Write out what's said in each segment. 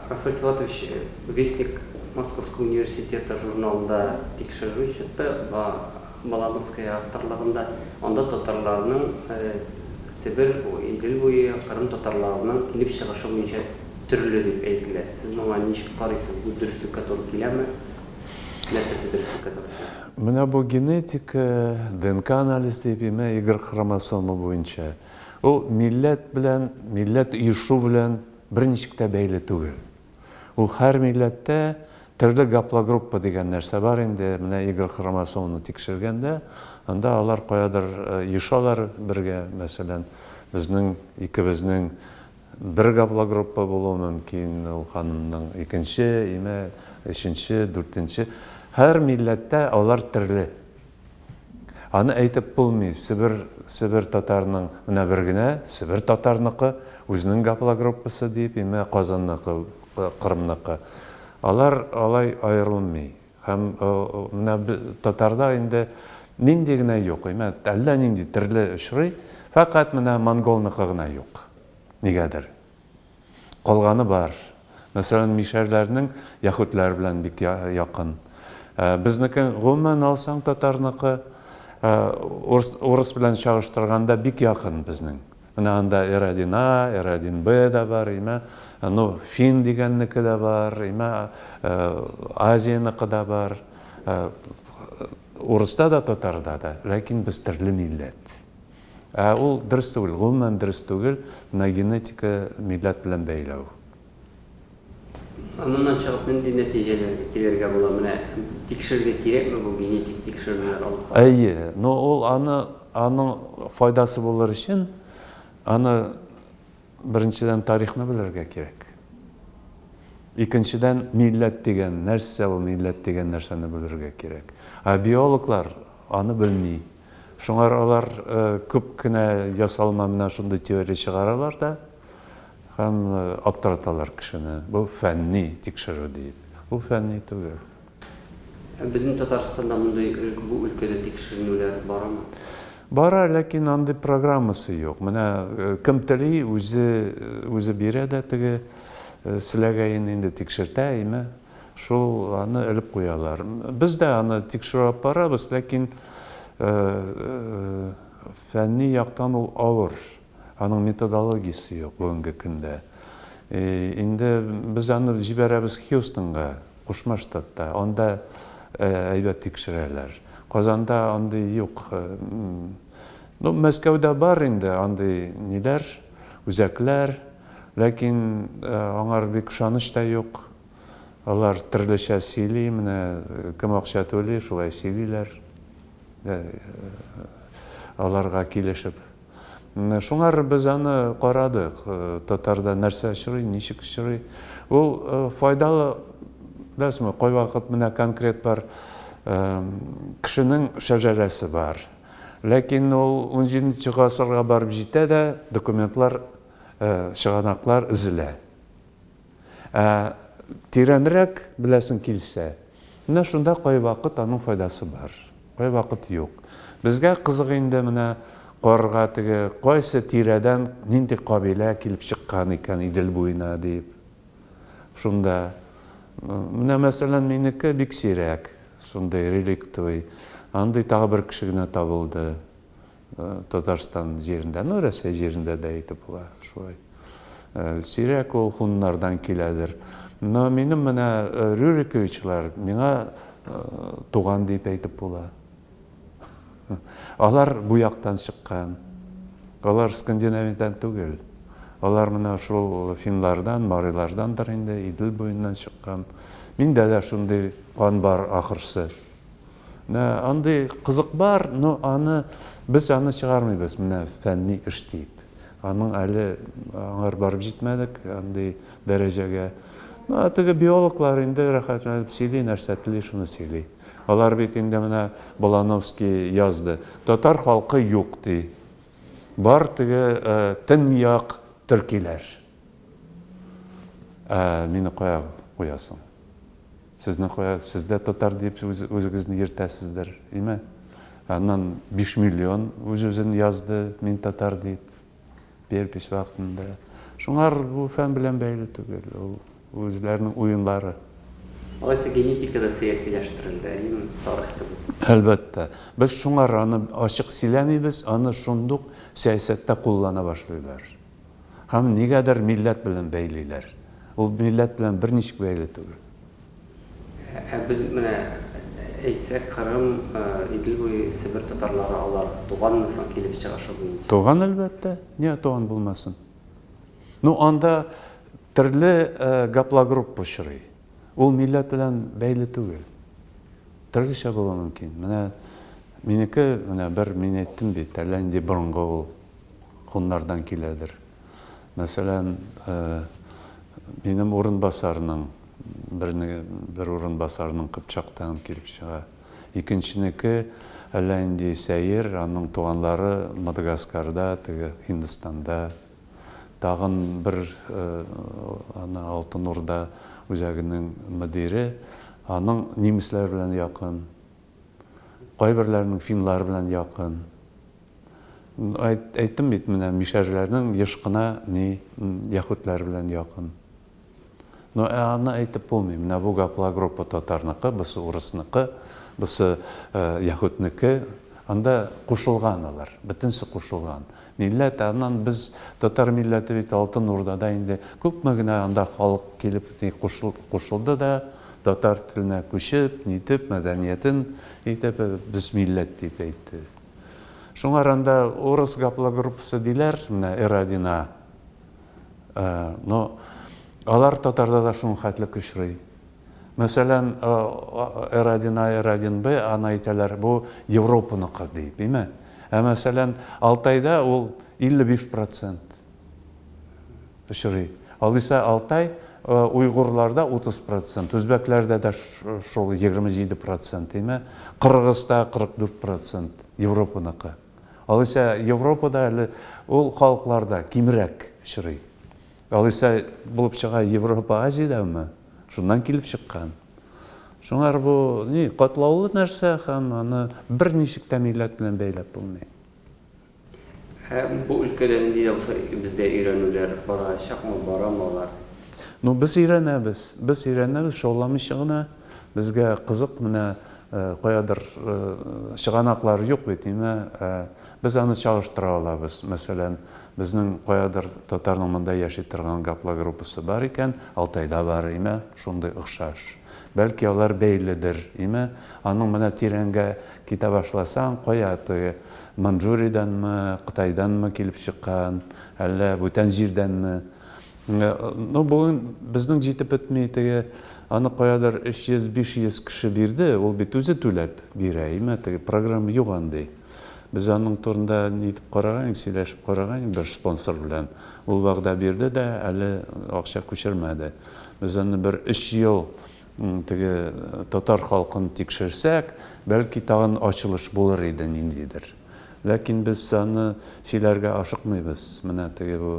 Рафаэль Саватович, Вестник Московского университета журналында тикшеренү чыкты, Балановская авторлыгында. Анда татарларның Себер, Идел буе, Кырым татарларының килеп чыгышы буенча төрле дип әйтелә. Сез моңа ничек карыйсыз? Бу дөреслеккә туры киләме? Нәрсәсе дөреслеккә туры килә? Менә бу генетика, ДНК анализ дип, имә, Y хромосома буенча. Ул милләт белән, милләт оешу белән берничек тә бәйле түгел. Ул һәр милләттә төрле гаплогруппа дигән нәрсә бар инде. Менә Y хромосоманы тикшергәндә, анда алар каядыр оешалар бергә. Мәсәлән, безнең икебезнең бер гаплогруппа булуы мөмкин, ул ханымның икенче, имә, өченче, дүртенче. Һәр милләттә алар төрле. Аны әйтеп булмый, Себер, Себер татарының менә бер генә, Себер татарныкы, үзенең гаплогруппасы диеп, имә Казанныкы, Кырымныкы. Алар алай аерылмый. Һәм менә татарда инде нинди генә юк, имә әллә нинди төрле очрый, фәкать менә монголныкы гына юк. Нигәдер. Калганы бар. Мәсәлән, мишәрләрнең яһүдләр белән бик якын. Безнеке, гомумән алсаң, татарныкы урыс белән чагыштырганда бик якын безнең. Менә анда R1A, R1B да бар, имә, ну, фин дигәннеке дә бар, имә, Азияныкы да бар. Урыста да, татарда да, ләкин без төрле милләт. Ә ул дөрес түгел, гомумән дөрес түгел, менә генетика милләт белән бәйләү. Ә моннан чыгып нинди нәтиҗәләргә килергә була? Менә тикшерергә кирәкме бу генетик тикшеренүләр алып бару? Әйе, но ул аны, аның файдасы булыр өчен, аны беренчедән тарихны белергә кирәк. Икенчедән, милләт дигән нәрсә ул, милләт дигән нәрсәне белергә кирәк. Ә биологлар аны белми. Шуңар алар күп кенә ясалма менә шундый теория чыгаралар да һәм аптыраталар кешене. Бу фәнни тикшерү диеп. Бу фәнни түгел. Ә безнең Татарстанда мондый бу өлкәдә тикшеренүләр барамы? Бара, ләкин андый программасы юк. Менә кем тели, үзе үзе бирә дә теге селәгәен инде тикшертә, име. Шул аны элеп куялар. Без дә аны тикшерү алып барабыз, ләкин фәнни яктан ул авыр. Аның методологиясе юк бүгенге көндә. Инде без аны җибәрәбез Хьюстонга, Кушма Штатта. Анда әйбәт тикшерәләр. Казанда андый юк. Ну, Мәскәүдә бар инде андый ниләр, үзәкләр, ләкин аңар бик ышаныч та юк. Алар төрлечә сөйли, менә кем акча түли, шулай сөйлиләр. Аларга килешеп. Шуңар без аны карадык, татарда нәрсә очрый, ничек очрый. Ул файдалы, беләсезме, кайвакыт менә конкрет бар кешенең шәҗәрәсе бар. Ләкин ул унҗиденче гасырга барып җитә дә, документлар, чыганаклар өзелә. Ә тирәнрәк беләсең килсә, менә шунда кайвакыт аның файдасы бар, кайвакыт юк. Безгә кызык инде менә карга теге кайсы тирәдән нинди кабилә килеп чыккан икән Идел буена дип. Шунда менә мәсәлән минеке бик сирәк, шундый реликтовый. Андый тагы бер кеше генә табылды. Татарстан җирендә, ну, Рәсәй җирендә дә әйтеп була шулай. Сирәк ул хуннардан киләдер. Но минем менә Рюриковичлар миңа туган дип әйтеп була. Алар бу яктан чыккан. Алар Скандинавиядән түгел. Алар менә шул финнардан, марилардандыр инде, Идел буеннан чыккан. Миндә дә шундый кан бар ахырсы. Менә андый кызык бар, но аны без аны чыгармыйбыз, менә фәнни эш дип. Аның әле аңар барып җитмәдек, андый дәрәҗәгә. Ну, ә теге биологлар инде рәхәтләнеп сөйли, нәрсә тели, шуны сөйли. Алар бит инде менә Балановский язды. Татар халкы юк ди. Бар теге төньяк төркиләр. Ә мине кая куясың? Сезне кая, сез дә татар дип үзегезне йөртәсездер, име? Аннан 5 миллион үз-үзен язды, мин татар дип, перепись вакытында. Шуңар бу фән белән бәйле түгел, ул, Үзләренең уеннары. Алайса генетика да сәясиләштерелде, әйеме, тарих кебек? Әлбәттә. Без шуңар аны ачык сөйләмибез, аны шундук сәясәттә куллана башлыйлар. Һәм нигәдер милләт белән бәйлиләр. Ул милләт белән берничек бәйле түгел. Ә без менә әйтсәк, Кырым, Идел буе, Себер татарлары алар туганмы соң килеп чыгышы буенча? Туган, әлбәттә. Нигә туган булмасын? Ну, анда төрле гаплогруппа очрый. Ул милләт белән бәйле түгел. Төрлечә булуы мөмкин. Менә минеке, менә бер мин әйттем бит, әллә нинди борынгы ул хуннардан киләдер. Мәсәлән, минем урынбасарның, берне, бер урынбасарның Кыпчактан килеп чыга. Икенченеке әллә нинди сәер, аның туганнары Мадагаскарда, теге Һиндстанда. Тагын бер аны Алтын Урда үзәгенең мөдире, аның нимесләр белән якын, кайберләренең финнар белән якын. Әйттем бит, менә мишәрләрнең еш кына ни яһүдләр белән якын. Ну, ә аны әйтеп булмый. Менә бу гаплогруппа татарныкы, бусы урысныкы, бусы яһүднеке. Анда кушылган алар, бөтенесе кушылган. Милләт, аннан без татар милләте бит Алтын Урдада инде күпме генә анда халык килеп кушылды да, татар теленә күчеп, нитеп, мәдәниятен итеп, без милләт дип әйтте. Шуңар анда урыс гаплогруппасы диләр, менә Р1А. Но алар татарда да шуның хәтле очрый. Мәсәлән, Р1А, Р1Б, аны әйтәләр, бу Европаныкы дип, димә. Ә мәсәлән, Алтайда ул 55 процент очрый. Алайса Алтай уйгурларда 30 процент, үзбәкләрдә дә шул 27 процент, димә. Кыргызда 44 процент Европаныкы. Алайса Европада әле ул халыкларда кимрәк очрый. Алайса булып чыга Европа Азиядәме? Шуннан килеп чыккан. Шуңар бу ни катлаулы нәрсә һәм аны берничек тә милләт белән бәйләп булмый. Ә бу өлкәдә нинди дә булса бездә өйрәнүләр барачакмы, барамы алар? Ну, без өйрәнәбез. Без өйрәнәбез, шауламыйча гына. Безгә кызык менә каядыр чыганаклар юк бит, ниме, без аны чагыштыра алабыз. Мәсәлән, безнең каядыр татарның монда яши торган гаплогруппасы бар икән, Алтайда бар, име, шундый охшаш. Бәлки алар бәйледер, име. Аның менә тирәнгә китә башласаң, кая теге Манчжуриданмы, Кытайданмы килеп чыккан, әллә бүтән җирдәнме. Ну, бүген безнең җитеп бетми, теге аны каядыр 300-500 кеше бирде, ул бит үзе түләп бирә, име, теге программа юк андый. Без аның турында нитеп караган идек, сөйләшеп караган идек бер спонсор белән. Ул вәгъдә бирде дә, әле акча күчермәде. Без аны бер өч ел теге татар халкын тикшерсәк, бәлки тагын ачылыш булыр иде ниндидер. Ләкин без аны сөйләргә ашыкмыйбыз. Менә теге бу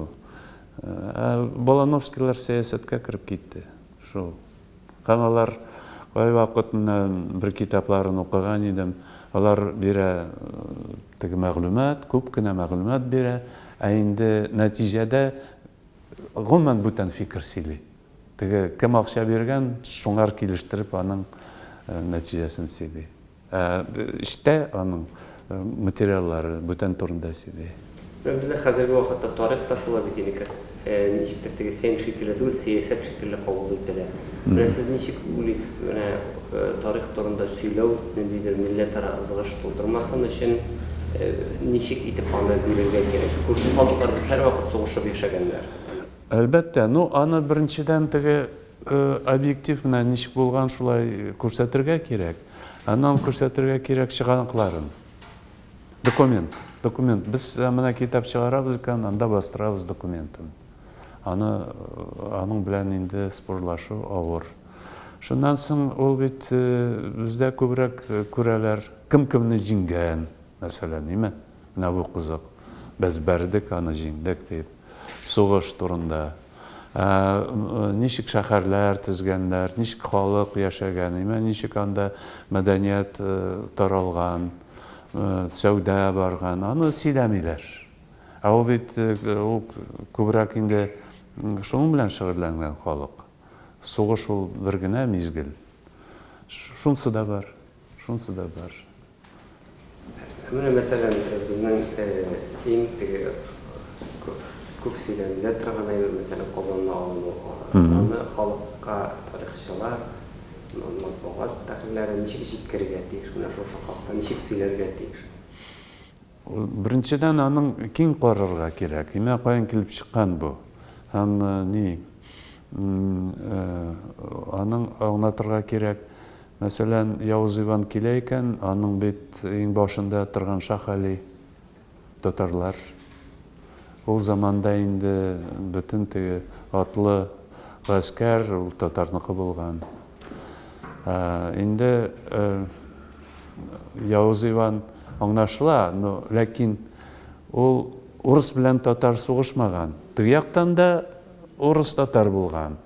Ә Балановскийлар сәясәткә кереп китте. Шул. Һәм алар кайвакыт менә бер китапларын укыган идем. Алар бирә теге мәгълүмат, күп кенә мәгълүмат бирә, ә инде нәтиҗәдә гомумән бүтән фикер сөйли. Теге кем акча биргән, шуңар килештереп аның нәтиҗәсен сөйли. Ә эчтә аның материаллары бүтән турында сөйли. Менә безнең хәзерге вакытта тарих та шулай бит инде, ничектер теге фән шикелле түгел, сәясәт шикелле кабул ителә. Менә сез ничек уйлыйсыз, менә тарих турында сөйләү ниндидер милләтара ызгыш тудырмасын өчен ничек итеп аны бирергә кирәк? Күрше халыклар бит һәрвакыт сугышып яшәгәннәр. Әлбәттә, ну аны беренчедән теге объектив менә ничек булган шулай күрсәтергә кирәк. Аннан күрсәтергә кирәк чыганакларын. Документ, документ. Без менә китап чыгарабыз икән, анда бастырабыз документын. Аны аның белән инде спорлашу авыр. Шуннан соң ул бит бездә күбрәк күрәләр, кем кемне җиңгән, мәсәлән, ниме? Менә бу кызык. Без бәрдек, аны җиңдек дип. Сугыш турында. Ничек шәһәрләр төзгәннәр, ничек халык яшәгән, имә ничек анда мәдәният таралган, сәүдә барган, аны сөйләмиләр. Ә ул бит ул күбрәк инде шуның белән шөгыльләнгән халык. Сугыш ул бер генә мизгел. Шунсы да бар, шунсы да бар. Ә менә, мәсәлән, безнең иң теге күп сөйләнелә торган әйбер, мәсәлән, Казанны алыну. Аны халыкка тарихчылар, матбугат әһелләре ничек җиткерергә тиеш? Менә шушы хакта ничек сөйләргә тиеш? Беренчедән, аның киң карарга кирәк. Имә каян килеп чыккан бу? Һәм ни, аның аңлатырга кирәк. Мәсәлән, Явыз Иван килә икән, аның бит иң башында торган Шаһ Али, татарлар. Ул заманда инде бөтен теге атлы гаскәр ул татарныкы булган. Инде Явыз Иван аңлашыла, но ләкин ул урыс белән татар сугышмаган. Теге яктан да урыс татар булган.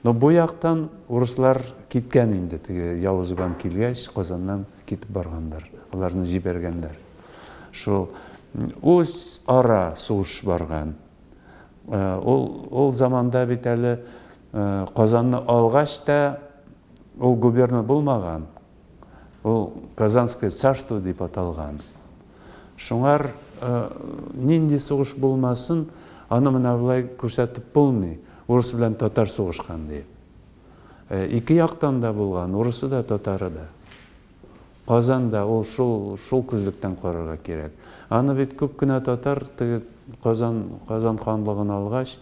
Но бу яктан урыслар киткән инде, теге Явыз Иван килгәч, Казаннан китеп барганнар, аларны җибәргәннәр. Шул үз ара сугыш барган. Ул заманда бит әле Казанны алгач та ул губерна булмаган. Ул Казанское царство дип аталган. Шуңар нинди сугыш булмасын, аны менә болай күрсәтеп булмый, урыс белән татар сугышкан дип. Ике яктан да булган, урысы да, татары да. Казанда ул шул, шул күзлектән карарга кирәк. Аны бит күп кенә татар теге Казан, Казан ханлыгын алгач,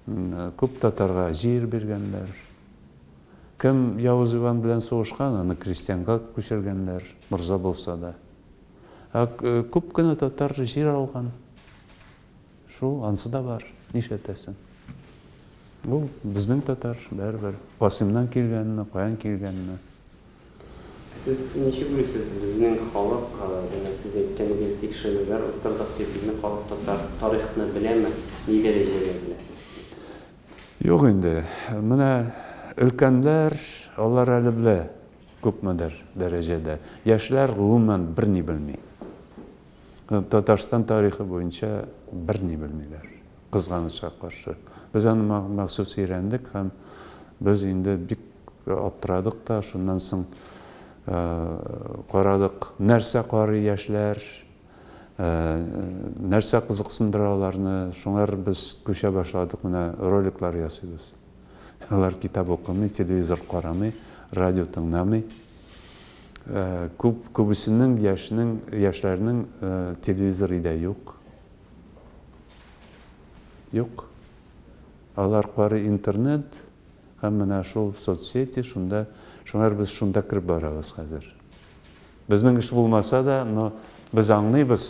күп татарга җир биргәннәр. Кем Явыз Иван белән сугышкан, аны крестьянга күчергәннәр, морза булса да. Ә күп кенә татар җир алган. Шул, ансы да бар, нишләтәсең. Ул безнең татар, бәрібер. Касыймнан килгәнме, каян килгәнме. Сез ничек уйлыйсыз, безнең халык, менә сез әйткән идегез, тикшеренүләр уздырдык дип, безнең халык татар тарихны беләме, ни дәрәҗәдә белә? Юк инде. Менә өлкәннәр, алар әле белә күпмедер дәрәҗәдә. Яшьләр гомумән берни белми. Татарстан тарихы буенча берни белмиләр, кызганычка каршы. Без аны махсус өйрәндек һәм без инде бик аптырадык та, шуннан соң карадык, нәрсә карый яшьләр, нәрсә кызыксындыра аларны. Шуңар без күчә башладык, менә роликлар ясыйбыз. Алар китап укымый, телевизор карамый, радио тыңламый. Күп, күбесенең яшьнең, яшьләрнең телевизор өйдә юк. Юк. Алар карый интернет һәм менә шул соцсети, шунда, шуңар без шунда кереп барабыз хәзер. Безнең эш булмаса да, но без аңлыйбыз,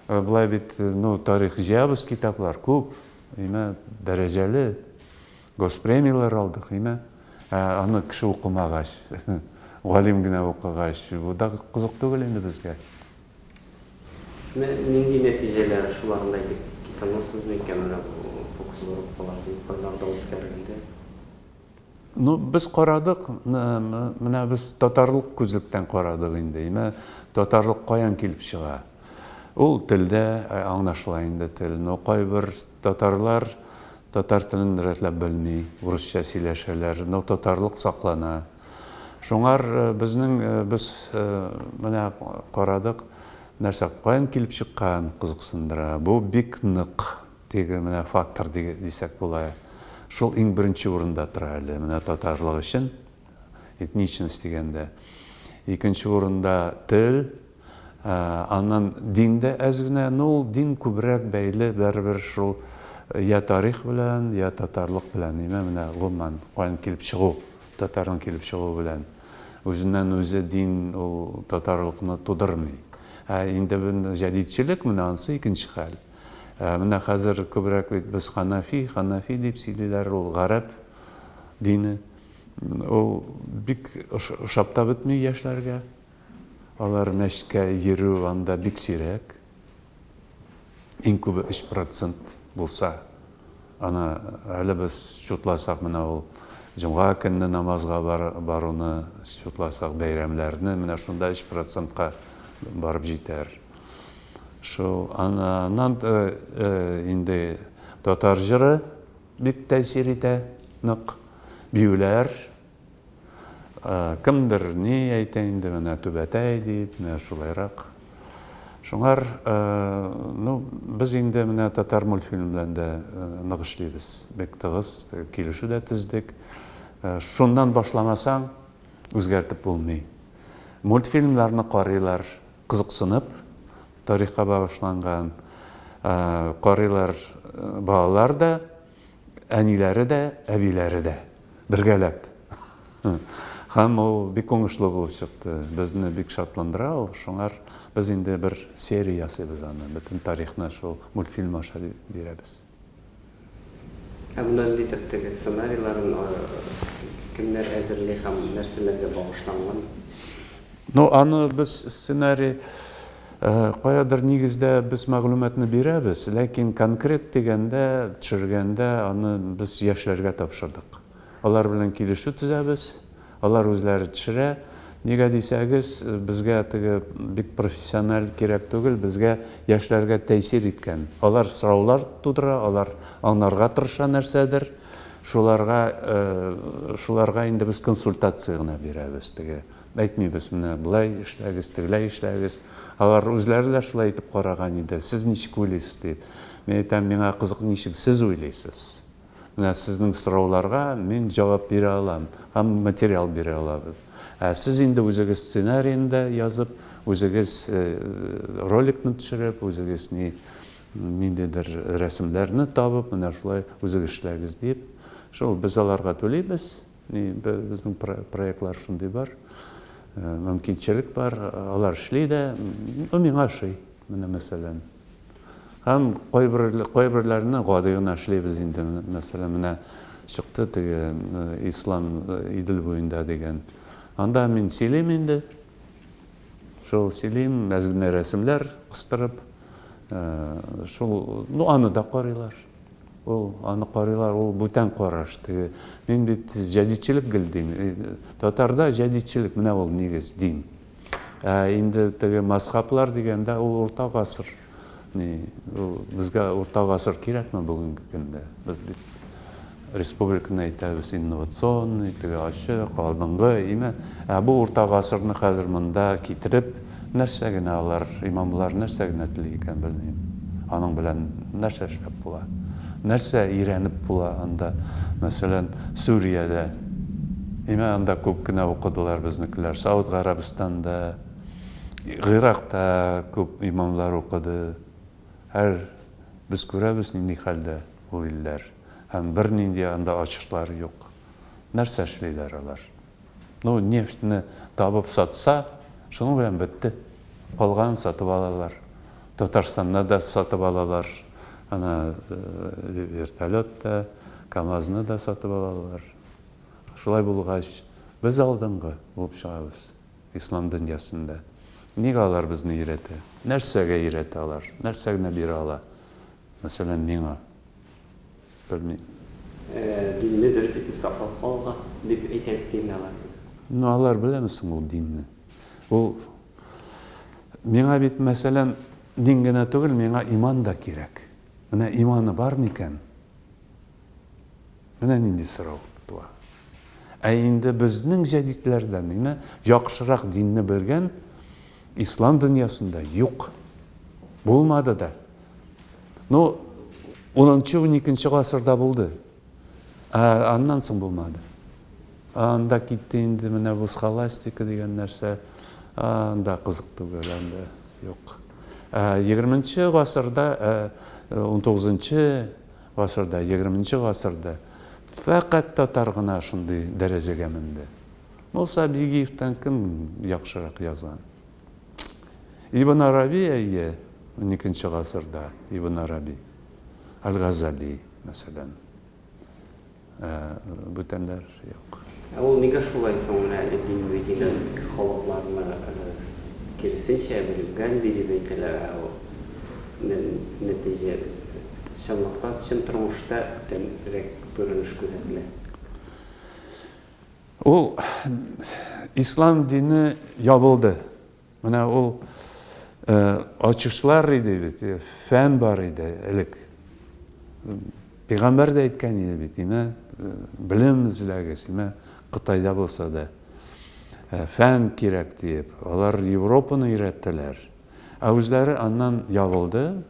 болай бит, ну, тарих җыябыз, китаплар күп, имә дәрәҗәле, госпремияләр алдык, имә. Ә аны кеше укымагач, галим генә укыгач, бу да кызык түгел инде безгә. Менә нинди нәтиҗәләр, шуларны да әйтеп китә аласызмы икән, менә бу фокус группалар кайларда үткәрелде? Ну, без карадык, менә без татарлык күзлектән карадык инде. Менә татарлык каян килеп чыга? Ул телдә аңлашыла инде тел. Но кайбер татарлар татар телен рәтләп белми, урысча сөйләшәләр, но татарлык саклана. Шуңар безнең без менә карадык, нәрсә каян килеп чыккан кызыксындыра. Бу бик нык теге менә фактор дисәк була. Шул иң беренче урында тора әле менә татарлык өчен, этничность дигәндә. Икенче урында тел, аннан дин дә әз генә, но ул дин күбрәк бәйле бәрібер шул я тарих белән, я татарлык белән, имә менә гомумән каян килеп чыгу, татарның килеп чыгуы белән. Үзеннән үзе дин ул татарлыкны тудырмый. Ә инде җәдитчелек менә ансы икенче хәл. Менә хәзер күбрәк бит без ханафи, ханафи дип сөйлиләр, ул гарәп дине. Ул бик ошап та бетми яшьләргә. Алар мәчеткә йөрү анда бик сирәк. Иң күбе 3% булса, аны әле без чутласак, менә ул җомга көнне намазга баруны чутласак, бәйрәмнәрне, менә шунда 3%-ка барып җитәр. Шул аннан инде татар җыры бик тәэсир итә, нык. Биюләр, кемдер ни әйтә инде, менә түбәтәй дип, менә шулайрак. Шуңар, ну, без инде менә татар мультфильм белән дә нык эшлибез. Бик тыгыз килешү дә төздек. Шуннан башламасаң, үзгәртеп булмый. Мультфильмнарны карыйлар, кызыксынып, тарихка багышланган карыйлар балалар да, әниләре дә, әбиләре дә бергәләп. Һәм ул бик уңышлы булып чыкты. Безне бик шатландыра ул. Шуңар без инде бер серия ясыйбыз аны. Бөтен тарихны шул мультфильм аша бирәбез. Ә монда ниндидер теге сценарийларын кемнәр әзерли һәм нәрсәләргә багышланган? Ну, аны без сценарий каядыр нигездә без мәгълүматны бирәбез, ләкин конкрет дигәндә, төшергәндә аны без яшьләргә тапшырдык. Алар белән килешү төзәбез, алар үзләре төшерә. Нигә дисәгез, безгә теге бик профессиональ кирәк түгел, безгә яшьләргә тәэсир иткән. Алар сораулар тудыра, алар аңларга тырыша нәрсәдер. Шуларга, шуларга инде без консультация гына бирәбез теге. Әйтмибез, менә болай эшләгез, тегеләй эшләгез. Алар үзләре дә шулай итеп караган иде. Сез ничек уйлыйсыз дип. Мин әйтәм, миңа кызык ничек сез уйлыйсыз. Менә сезнең сорауларга мин җавап бирә алам һәм материал бирә алабыз. Ә сез инде үзегез сценарийны да язып, үзегез роликны төшереп, үзегез ни ниндидер рәсемнәрне табып, менә шулай үзегез эшләгез дип. Шул без аларга түлибез. Ни безнең проектлар шундый бар. Мөмкинчелек бар, алар эшли дә. Ну, миңа ошый, менә мәсәлән. Һәм кайбер кайберләрне гади генә эшлибез инде. Мәсәлән, менә чыкты теге Ислам Идел буенда дигән. Анда мин сөйлим инде. Шул сөйлим, әз генә рәсемнәр кыстырып. Шул, ну, аны да карыйлар. Ул, аны карыйлар, ул бүтән караш. Теге, мин бит җәдитчелек гел дим. Татарда җәдитчелек, менә ул нигез, дин. Ә инде теге мазхаблар дигәндә, ул урта гасыр. Ни, ул безгә урта гасыр кирәкме бүгенге көндә? Без бит республиканы әйтәбез инновационный, теге ачык, алдынгы, име. Ә бу урта гасырны хәзер монда китереп, Нәрсә генә алар, имамлар нәрсә генә тели икән, белмим. Аның белән нәрсә эшләп була? Нәрсә өйрәнеп була анда? Мәсәлән, Сүриядә. Имә анда күп кенә укыдылар безнекеләр. Сауд Гарәбстанда, Гыйракта күп имамлар укыды. Һәр без күрәбез нинди хәлдә ул илләр. Һәм бернинди анда ачышлар юк. Нәрсә эшлиләр алар? Ну, нефтьне табып сатса, шуның белән бетте. Калганын сатып алалар. Татарстанны да сатып алалар. Ана вертолет та, КАМАЗны да сатып алалар. Шулай булгач, без алдынгы булып чыгабыз ислам дөньясында. Нигә алар безне өйрәтә? Нәрсәгә өйрәтә алар? Нәрсә генә бирә ала? Мәсәлән, миңа. Белмим. Динне дөрес итеп саклап калырга дип әйтә бит инде алар. Ну, алар беләме соң ул динне? Ул миңа бит, мәсәлән, дин генә түгел, миңа иман да кирәк. Менә иманы бар микән? Менә нинди сорау туа. Ә инде безнең җәдитләрдән менә яхшырак динне белгән ислам дөньясында юк. Булмады да. Ну, унынчы, уникенче гасырда булды. Ә аннан соң булмады. Анда китте инде менә бу схоластика дигән нәрсә. Анда кызык түгел, анда юк. Ә 20 гасырда, 19 гасырда, 20 гасырда фәкать татар гына шундый дәрәҗәгә менде. Муса Бигиевтән кем яхшырак язган? Ибн Араби, әйе, уникенче гасырда Ибн Араби, Аль-Газали, мәсәлән. Ә бүтәннәр юк. Ә ул нигә шулай соң, менә дин бит инде халыкларны киресенчә белемгә өнди дип әйтәләр, ә ул нәтиҗә чынлыкта, чын тормышта бүтәнрәк күренеш күзәтелә. Ул ислам дине ябылды. Менә ул ачышлар иде бит, фән бар иде элек. Пәйгамбәр дә әйткән иде бит, име? Белем эзләгез, имә, Кытайда булса да. Фән кирәк диеп, алар Европаны өйрәттеләр. Ә үзләре аннан ябылды.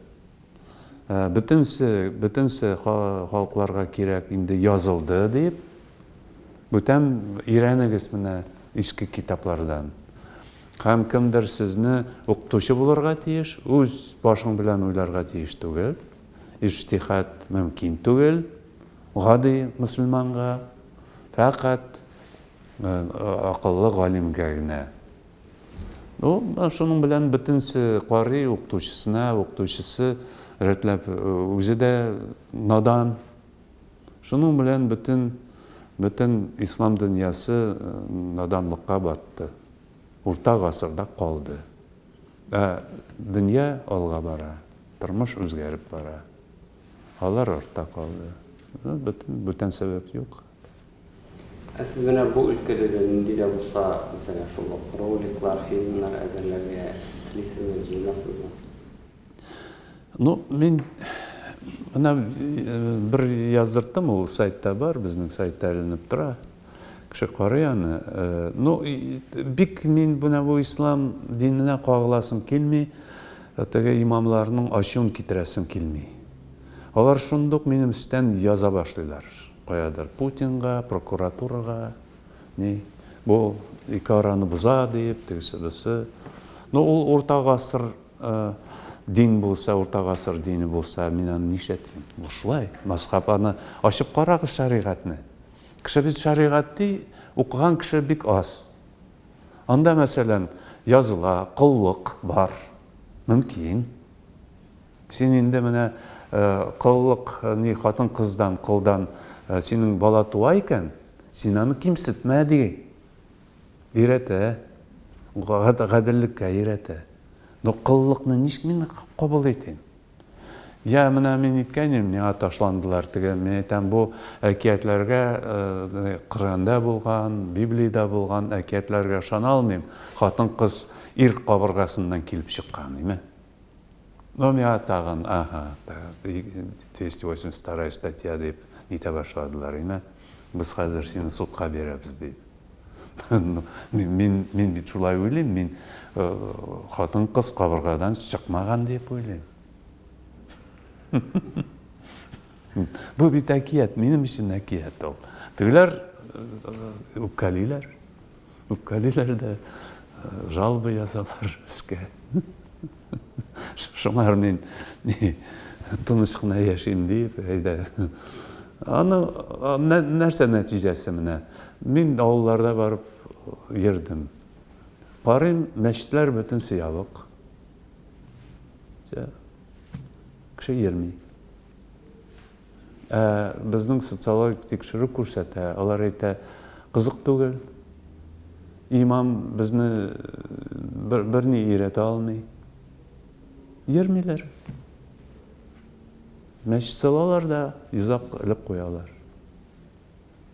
Бөтенсе, бөтенсе халыкларга кирәк инде язылды дип. Бүтән өйрәнегез менә иске китаплардан. Һәм кемдер сезне укытучы булырга тиеш, үз башың белән уйларга тиеш түгел. Иҗтихад мөмкин түгел гади мөселманга, фәкать акыллы галимгә генә. Ну, шуның белән бөтенсе карый укытучысына, укытучысы рәтләп үзе дә надан. Шуның белән бөтен бөтен ислам дөньясы наданлыкка батты. Урта гасырда калды. Ә дөнья алга бара, тормыш үзгәреп бара. Алар артта калды. Бөтен бүтән сәбәп юк. Ә сез менә бу өлкәдә дә нинди дә булса, мәсәлән, шул ук роликлар, фильмнар әзерләргә телисезме, җыенасызмы? Ну, мин менә бер яздырттым, ул сайтта бар, безнең сайтта эленеп тора. Кеше карый аны. Ну, бик мин менә бу ислам диненә кагыласым килми, теге имамларның ачуын китерәсем килми. Алар шундук минем өстән яза башлыйлар. Каядыр Путинга, прокуратурага, ни, бу ике араны боза диеп, тегесе-бусы. Ну, ул урта гасыр дин булса, урта гасыр дине булса, мин аны нишләтим? Бу шулай. Мазхаб аны ачып карагыз шәригатьне. Кеше бит шәригать ди, укыган кеше бик аз. Анда, мәсәлән, языла, коллык бар. Мөмкин. Син инде менә коллык, ни, хатын-кыздан, колдан синең бала туа икән, син аны кимсетмә, ди. Өйрәтә. Гаделлеккә өйрәтә. Но коллыкны ничек мин кабул итим? Я, менә мин әйткән идем, миңа ташландылар теге, мин әйтәм, бу әкиятләргә Коръәндә булган, Библиядә булган әкиятләргә ышана алмыйм. Хатын-кыз ир кабыргасыннан килеп чыккан, име? Ну, миңа тагын, ага, 282 статья дип нитә башладылар, име? Без хәзер сине судка бирәбез дип. Мин, мин бит шулай уйлыйм, мин хатын-кыз кабыргадан чыкмаган дип уйлыйм. Бу бит әкият, минем өчен әкият ул. Тегеләр үпкәлиләр. Үпкәлиләр дә жалоба язалар өскә. Шуңар мин тыныч кына яшим дип, әйдә. Аны нәрсә нәтиҗәсе менә? Мин авылларда барып йөрдем. Карыйм, мәчетләр бөтенсе ябык. Кеше йөрми. Ә безнең социологик тикшерү күрсәтә, алар әйтә, кызык түгел, имам безне бер, берни өйрәтә алмый. Йөрмиләр. Мәчет салалар да, йозак элеп куялар.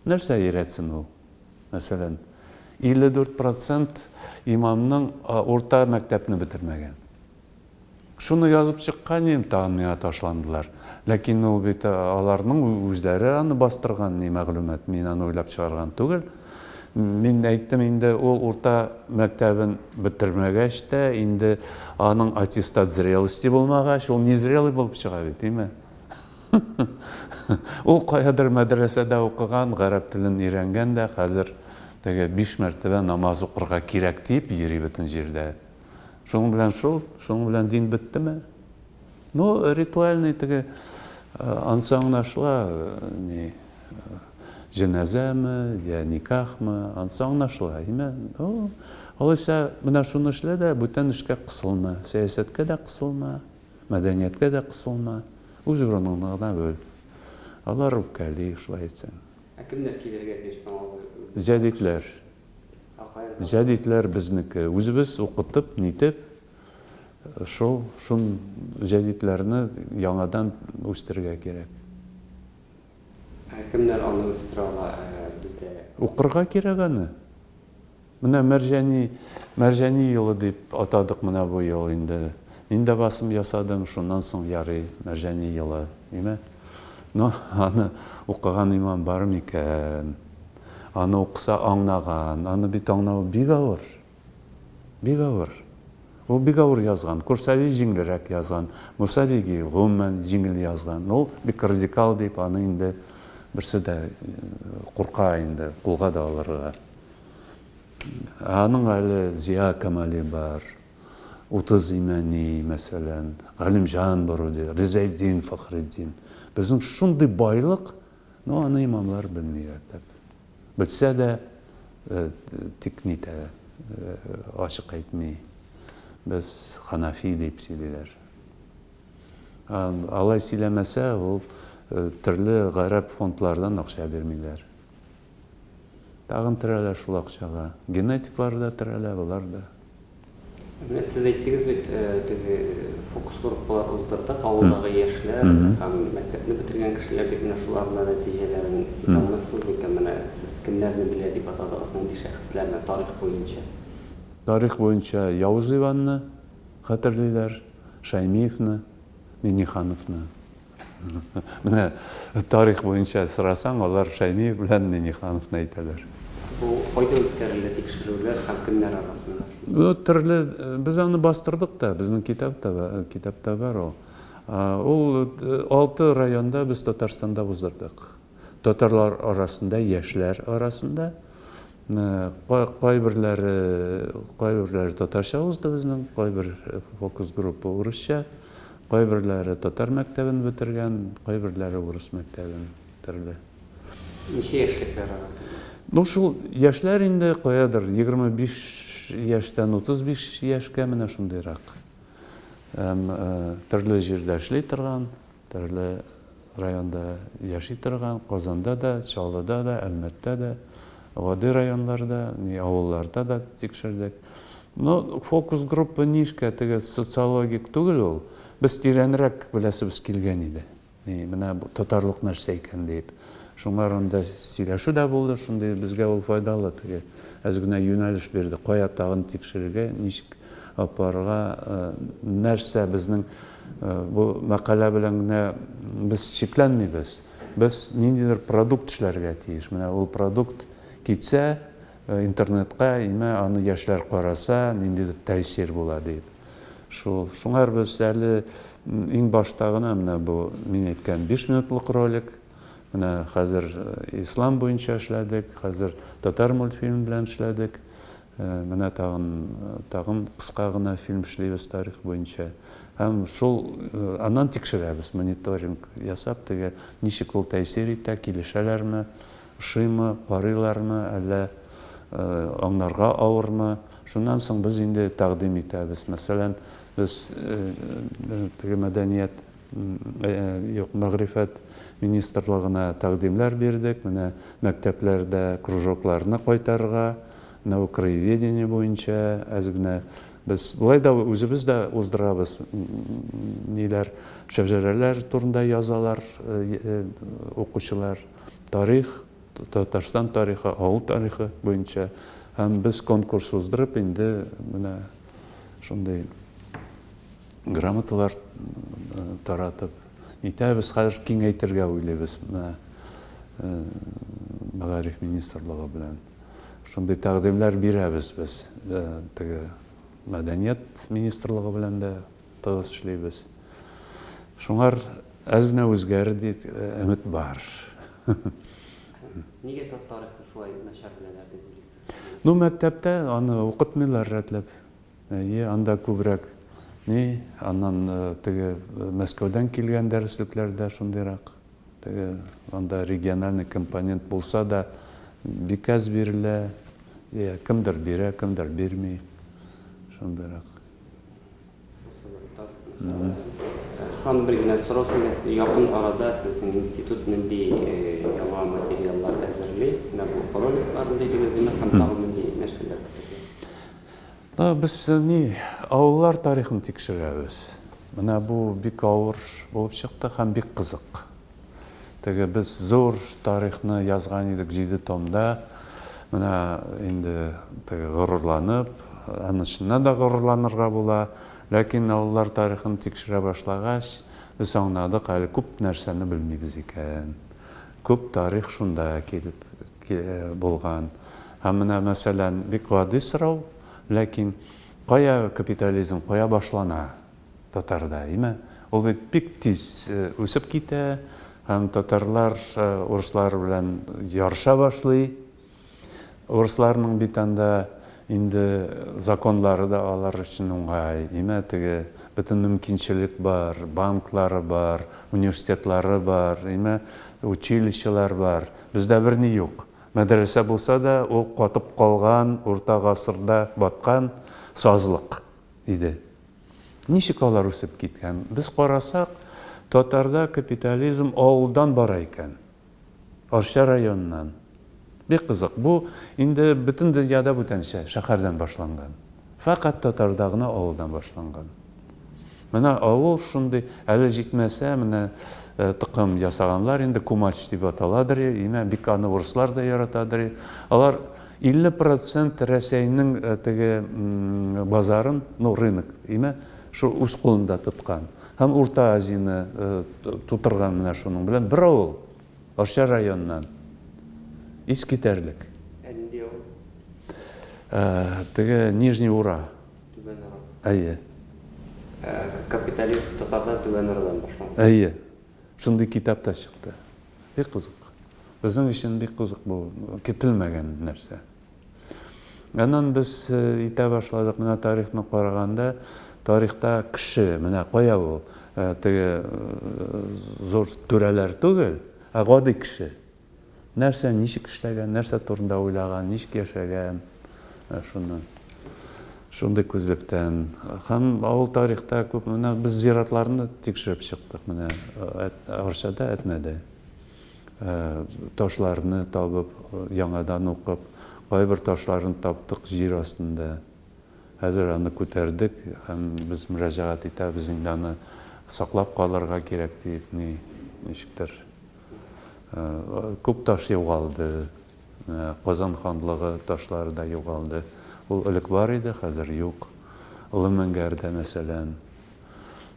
Нәрсә өйрәтсен ул? Мәсәлән, 54 процент имамның урта мәктәпне бетермәгән. Шуны язып чыккан идем, тагын миңа ташландылар. Ләкин ул бит аларның үзләре аны бастырган ни мәгълүмат, мин аны уйлап чыгарган түгел. Мин әйттем инде, ул урта мәктәбен бетермәгәч тә, инде аның аттестат зрелости булмагач, ул незрелый булып чыга бит, димә. Ул каядыр мәдрәсәдә укыган, гарәп телен өйрәнгән дә, хәзер теге биш мәртәбә намаз укырга кирәк диеп йөри бөтен җирдә. Шуның белән шул, шуның белән дин беттеме? Ну, ритуальный теге ансы аңлашыла, ни, җеназәме, я никахмы, ансы аңлашыла, әйме? Ну, алайса, менә шуны эшлә дә, бүтән эшкә кысылма, сәясәткә дә кысылма, мәдәнияткә дә кысылма, үз урыныңны гына бел. Алар үпкәли, шулай әйтсәң. Ә кемнәр килергә тиеш соң алай? Җәдитләр. Җәдитләр безнеке. Үзебез укытып, нитеп, шул шун җәдитләрне яңадан үстерергә кирәк. Ә кемнәр аны үстерә ала бездә? Укырга кирәк аны. Менә Мәрҗани, Мәрҗани елы дип атадык менә бу ел инде. Мин дә басым ясадым, шуннан соң ярый, Мәрҗани елы, димә. Но аны укыган имам бар микән? Аны укыса аңнаган, аны бит аңнау бик авыр. Бик авыр. Ул бик авыр язган. Курсави җиңелрәк язган. Муса Биги гомумән җиңел язган. Ул бик радикал дип аны инде берсе дә курка инде кулга да алырга. Ә аның әле Зия Камали бар. 30 Имәни, мәсәлән, Галимҗан Боруди, Ризаэддин Фәхретдин. Безнең шундый байлык, но аны имамлар белми рәтләп. Белсә дә, тик нитә, ачык әйтми. Без ханафи дип сөйлиләр. Алай сөйләмәсә, ул төрле гарәп фондлардан акча бирмиләр. Тагын терәлә шул акчага. Генетиклар да терәлә, болар да. Менә сез әйттегез бит, теге фокус группалар уздырдык, авылдагы яшьләр һәм мәктәпне бетергән кешеләр дип, менә шуларның да нәтиҗәләрен әйтә алмассыз микән? Менә сез кемнәрне белә дип атадыгыз, нинди шәхесләрне тарих буенча? Тарих буенча Явыз Иванны хәтерлиләр, Шәймиевны, Миңнехановны. Менә тарих буенча сорасаң, алар Шәймиев белән Миңнехановны әйтәләр. Бу кайда үткәрелде тикшерүләр һәм кемнәр арасында? Ну, төрле, без аны бастырдык та, безнең китапта, китапта бар ул. Ул алты районда без Татарстанда уздырдык. Татарлар арасында, яшьләр арасында. Кайберләре, кайберләре татарча узды безнең, кайбер фокус группа урысча. Кайберләре татар мәктәбен бетергән, кайберләре урыс мәктәбен бетерде. Ничә яшьлекләр арасында? Ну, шул яшьләр инде каядыр 25 яшьтән 35 яшькә менә шундыйрак. Һәм төрле җирдә эшли торган, төрле районда яши торган, Казанда да, Чаллыда да, Әлмәттә дә, гади районнарда, ни авылларда да тикшердек. Но фокус группа нишкә, теге социологик түгел ул. Без тирәнрәк беләсебез килгән иде. Ни, менә бу татарлык нәрсә икән диеп. Шуңар анда сөйләшү дә булды, шундый безгә ул файдалы теге. Әз генә юнәлеш бирде, кая тагын тикшерергә, ничек алып барырга, нәрсә безнең бу мәкалә белән генә без чикләнмибез. Без ниндидер продукт эшләргә тиеш. Менә ул продукт китсә, интернетка, имә, аны яшьләр караса, ниндидер тәэсир була дип. Шул. Шуңар без әле иң башта гына менә бу мин әйткән 5 минутлык ролик, менә хәзер ислам буенча эшләдек, хәзер татар мультфильм белән эшләдек. Менә тагын, тагын кыска гына фильм эшлибез тарих буенча. Һәм шул аннан тикшерәбез, мониторинг ясап, теге ничек ул тәэсир итә, килешәләрме, ошыймы, карыйлармы, әллә аңларга авырмы. Шуннан соң без инде тәкъдим итәбез. Мәсәлән, без теге мәдәният, юк, мәгърифәт министрлыгына тәкъдимнәр бирдек. Менә мәктәпләрдә кружокларны кайтарырга, менә бу краеведение буенча әз генә без болай да үзебез дә уздырабыз, ниләр, шәҗәрәләр турында язалар укучылар. Тарих, Татарстан тарихы, авыл тарихы буенча. Һәм без конкурс уздырып, инде менә шундый грамоталар таратып нитәбез. Хәзер киңәйтергә уйлыйбыз менә мәгариф министрлыгы белән. Шундый тәкъдимнәр бирәбез без. Теге мәдәният министрлыгы белән дә тыгыз эшлибез. Шуңар әз генә үзгәрер дип өмет бар. Нигә тарихны шулай начар беләләр дип уйлыйсыз? Ну, мәктәптә аны укытмыйлар рәтләп. Әйе, анда күбрәк ни, аннан теге Мәскәүдән килгән дәреслекләр дә шундыйрак. Теге анда региональный компонент булса да бик әз бирелә. Кемдер бирә, кемдер бирми. Шундыйрак. Һәм бер генә сорау сезгә, якын арада сезнең институт нинди яңа материаллар әзерли? Менә бу роликларны дидегез инде, һәм тагын нинди нәрсәләр көтәргә? Ну, без ни, авыллар тарихын тикшерәбез. Менә бу бик авыр булып чыкты һәм бик кызык. Теге без зур тарихны язган идек 7 томда. Менә инде теге горурланып, аны чыннан да горурланырга була. Ләкин авыллар тарихын тикшерә башлагач, Без аңладык, әле күп нәрсәне белмибез икән. Күп тарих шунда килеп булган. Һәм менә, мәсәлән, бик гади сорау, ләкин кая капитализм, кая башлана татарда, име? Ул бит бик тиз үсеп китә, һәм татарлар урыслар белән ярыша башлый. Урысларның бит анда инде законнары да алар өчен уңай, име, теге бөтен мөмкинчелек бар, банклары бар, университетлары бар, име, училищелар бар. Бездә берни юк. Мәдрәсә булса да, ул катып калган, урта гасырда баткан сазлык иде. Ничек алар үсеп киткән? Без карасак, татарда капитализм авылдан бара икән. Арча районыннан. Бик кызык. Бу инде бөтен дөньяда бүтәнчә, шәһәрдән башланган. Фәкать татарда гына авылдан башланган. Менә авыл шундый, әле җитмәсә, менә токым ясаганнар инде, кумач дип аталадыр, имә, бик аны урыслар да яратадыр. Алар 50 процент Рәсәйнең теге базарын, ну, рынок, имә, шул үз кулында тоткан. Һәм Урта Азияне тутырган менә шуның белән бер авыл, Арча районыннан. Искитәрлек. Ә нинди авыл? Теге Нижний Ура. Түбән Ура. Әйе. Капитализм татарда Түбән Урадан башланган. Әйе. Шундый китап та чыкты. Бик кызык. Безнең өчен бик кызык бу, көтелмәгән нәрсә. Аннан без итә башладык, менә тарихны караганда, тарихта кеше, менә кая ул, теге зур түрәләр түгел, ә гади кеше. Нәрсә, ничек эшләгән, нәрсә турында уйлаган, ничек яшәгән, шуны. Шундый күзлектән. Һәм авыл тарихта күп, менә без зиратларны тикшереп чыктык, менә Арчада, Әтнәдә. Ташларны табып, яңадан укып, кайбер ташларын таптык җир астында. Хәзер аны күтәрдек һәм без мөрәҗәгать итәбез инде аны саклап калырга кирәк диеп, ни, ничектер. Күп таш югалды. Казан ханлыгы ташлары да югалды. Ул элек бар иде, хәзер юк. Олы Мәңгәрдә, мәсәлән.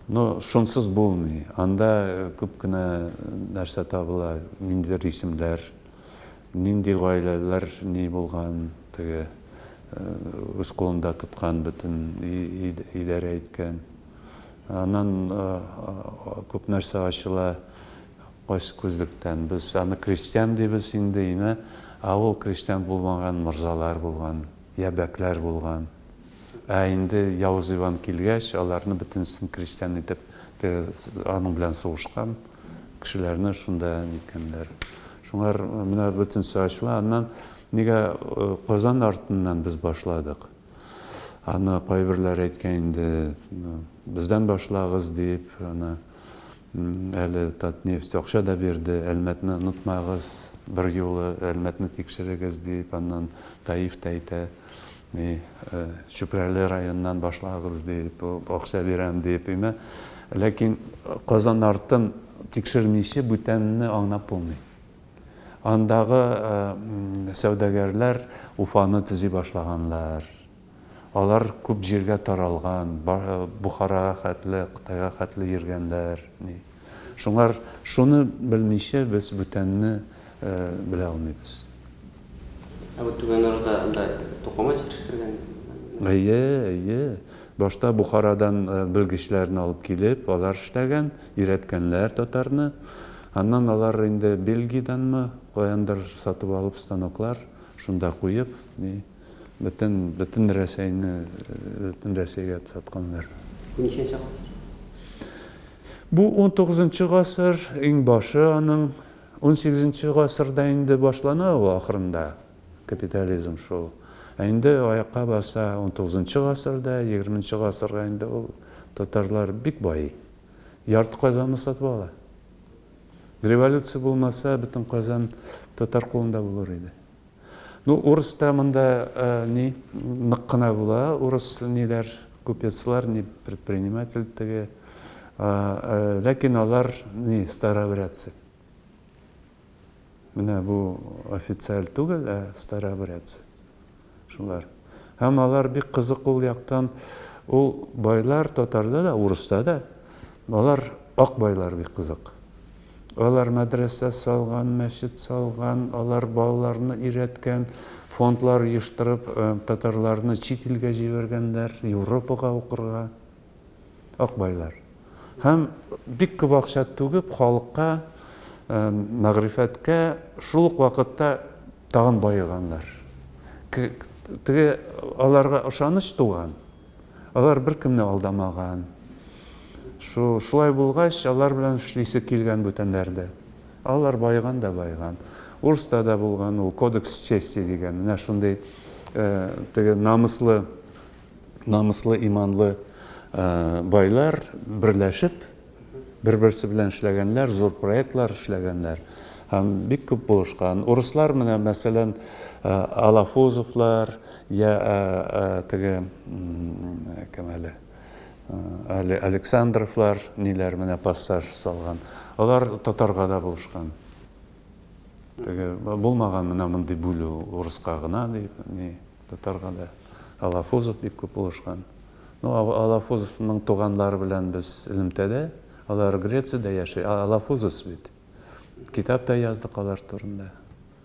Но шунсыз булмый. Анда күп кенә нәрсә табыла, ниндидер исемнәр, нинди гаиләләр ни булган, теге үз кулында тоткан, бөтен идарә иткән. Аннан күп нәрсә ачыла, кайсы күзлектән. Без аны крестьян дибез инде, име, ә ул крестьян булмаган морзалар булган, я бәкләр булган. Ә инде Явыз Иван килгәч, аларны бөтенесен крестьян итеп, теге аның белән сугышкан кешеләрне шунда ниткәннәр. Шуңар менә бөтенесе ачыла. Аннан нигә Казан артыннан без башладык? Аны кайберләр әйткән инде, бездән башлагыз дип, аны әле Татнефть акча да бирде, Әлмәтне онытмагыз, бер юлы Әлмәтне тикшерегез дип, аннан Таиф та әйтә. Ни, Чүпрәле районыннан башлагыз дип, акча бирәм дип, име. Ләкин Казан артын тикшермичә бүтәнне аңлап булмый. Андагы сәүдәгәрләр Уфаны төзи башлаганнар. Алар күп җиргә таралган, Бухарага хәтле, Кытайга хәтле йөргәннәр. Шуңар шуны белмичә без бүтәнне белә алмыйбыз. Ә бу Түбән Орада анда тукыма җитештергән? Әйе, әйе. Башта Бухарадан белгечләрне алып килеп, алар эшләгән, өйрәткәннәр татарны. Аннан алар инде Бельгиядәнме, каяндыр сатып алып станоклар, шунда куеп, ни, бөтен, бөтен Рәсәйне, бөтен Рәсәйгә сатканнар. Бу ничәнче гасыр? Бу унтугызынчы гасыр, иң башы аның. Унсигезенче гасырда инде башлана ул ахырында, капитализм шул. Ә инде аякка баса унтугызынчы гасырда, егерменче гасырга инде ул татарлар бик байый. Ярты Казанны сатып ала. Революция булмаса, бөтен Казан татар кулында булыр иде. Ну, урыс та монда ни, нык кына була, урыс ниләр, купецлар, ни предприниматель теге. Ләкин алар ни, старообрядцы. Менә бу официаль түгел, ә старообрядцы. Шулар. Һәм алар бик кызык ул яктан, ул байлар татарда да, урыста да, алар Ак байлар бик кызык. Алар мәдрәсә салган, мәчет салган, алар балаларны өйрәткән, фондлар оештырып, татарларны чит илгә җибәргәннәр, Европага укырга. Ак байлар. Һәм бик күп акча түгеп, халыкка, мәгърифәткә шул ук вакытта тагын баеганнар. Теге аларга ышаныч туган. Алар беркемне алдамаган. Шу, шулай булгач, алар белән эшлисе килгән бүтәннәрдә. Алар баеган да баеган. Урыста да булган ул кодекс чести дигән. Менә шундый теге намуслы, намуслы, иманлы байлар берләшеп, бер-берсе белән эшләгәннәр, зур проектлар эшләгәннәр һәм бик күп булышкан. Урыслар менә, мәсәлән, Алафузовлар, я теге кем әле, әле Александровлар, ниләр менә пассаж салган. Алар татарга да булышкан. Теге булмаган менә мондый бүлү урыска гына дип, ни, татарга да. Алафузов бик күп булышкан. Ну, Алафузовның туганнары белән без элемтәдә. Алар Грециядә яши. Алафузов бит. Китап та яздык алар турында.